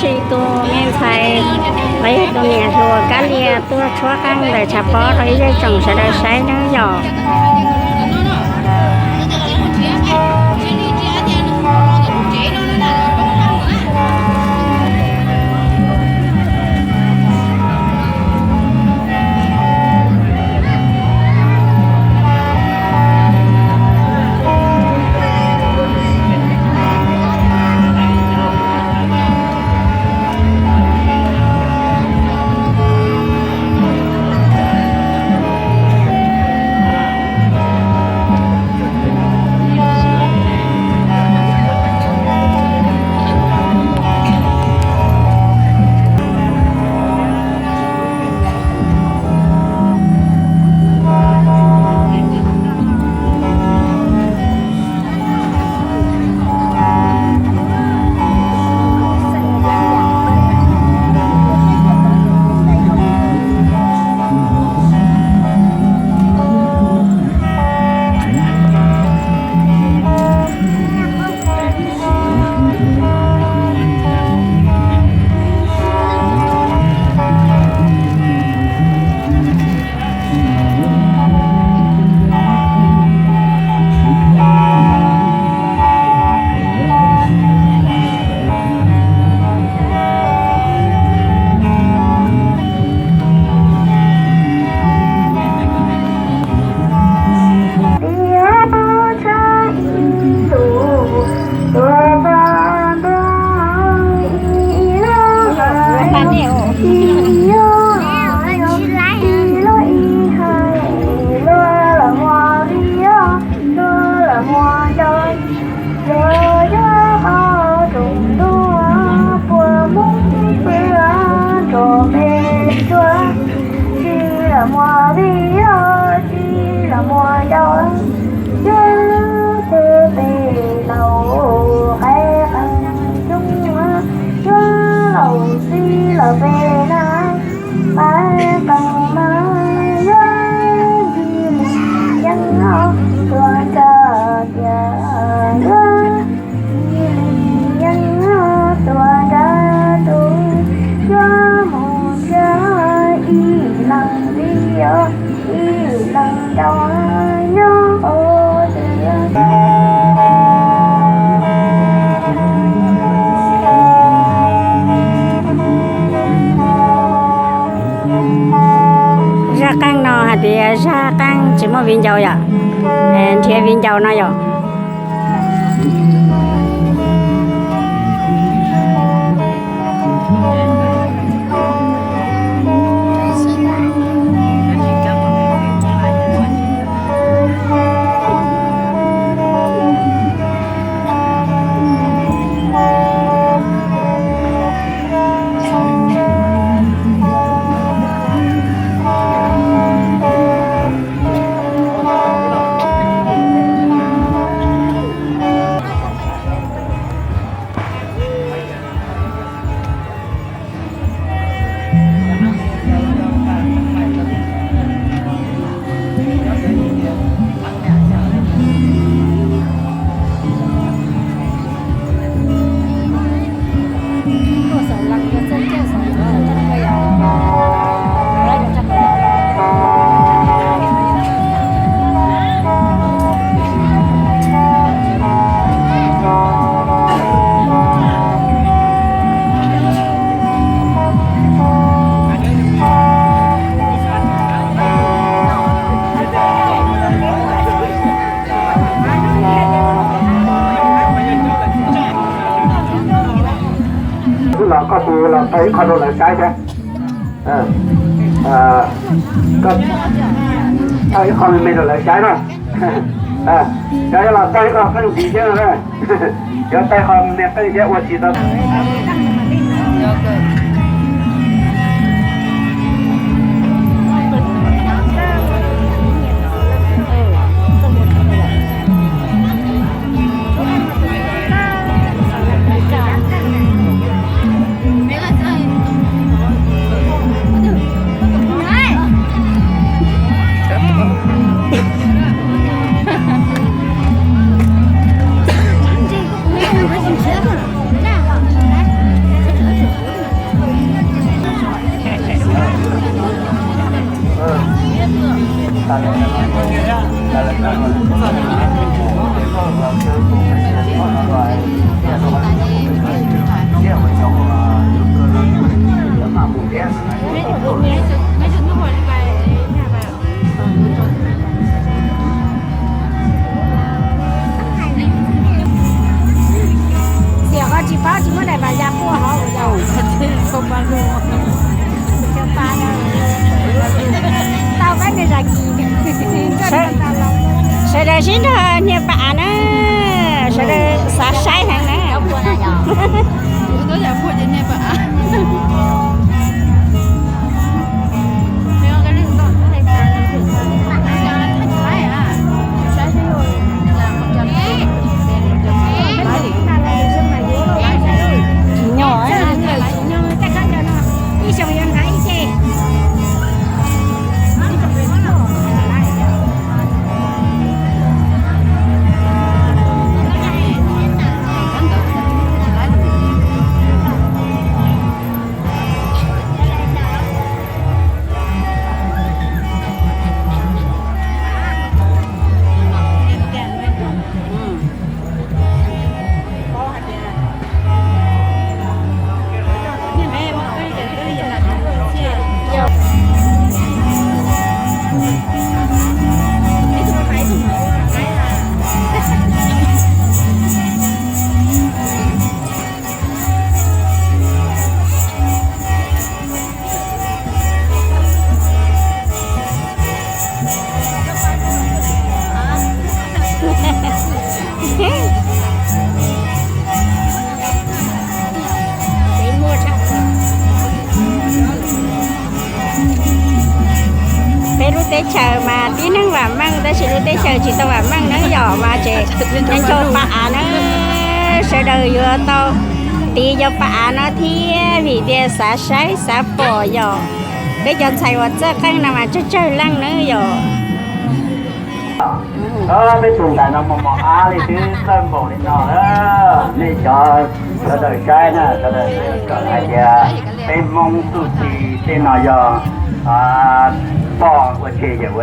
Tsis tus me ntxhais los yog tus niam hluas kab lia tuaj tshuab qeej ntawm tshav pob rau ib zej tsoom sawv daws saib nawb yom. Yuav yuav qhov rooj ntuj puas muaj pw nrog peb tuaj, tsis los muaj vij yog tsis los muaj yau, yuav peb laus qaib qees coob, yuav laus txib los peb na, qaib qees mas yuav ncig li yeeb tuaj ntsaj tias yuav ncig li yeeb tuaj ntsaj tus, yuav mus ntsaj ib leeg li os, ib leeg rau nyob hauv twg. Zaj qeej no hais tias zaj qeej tsis muaj viv ncaus yom, nrhiav viv ncaus no yom. Hnub no koj tus los tau ib qho rau lawv saib thiab. Koj tau ib qho me me rau lawv saib na. Cov yuav los tau ib qho qeej ntxiv thiab na. Cov tau ib qho me qeej thiab ua tsis tau. Tiam koj tsis paub tsis muaj daim pam ya quaj hov. Tau peb nws zam kis. Sawv daws sib nrog niag pam av na, sawv daws xav saib heev na. Tsis nyog. Peb lub teb chaws mas tib neeg vam meej tab sis lub teb chaws tsis tau vam meej na yom, mas tseem nco pam av na. Sawv daws yuav tau tiv cov pam av no thiab vim tias xav saib xav pom yom. Peb cov ntxhais uas txawj qeej no mas tsawg tsawg leej na yom. Peb tus ntxhais no mos mos av li twb txawj npaum li no na. Nej cov sawv daws saib na, sawv daws hais tias peb Hmoob txuj ci tej no yog poj ua tseg yawm ua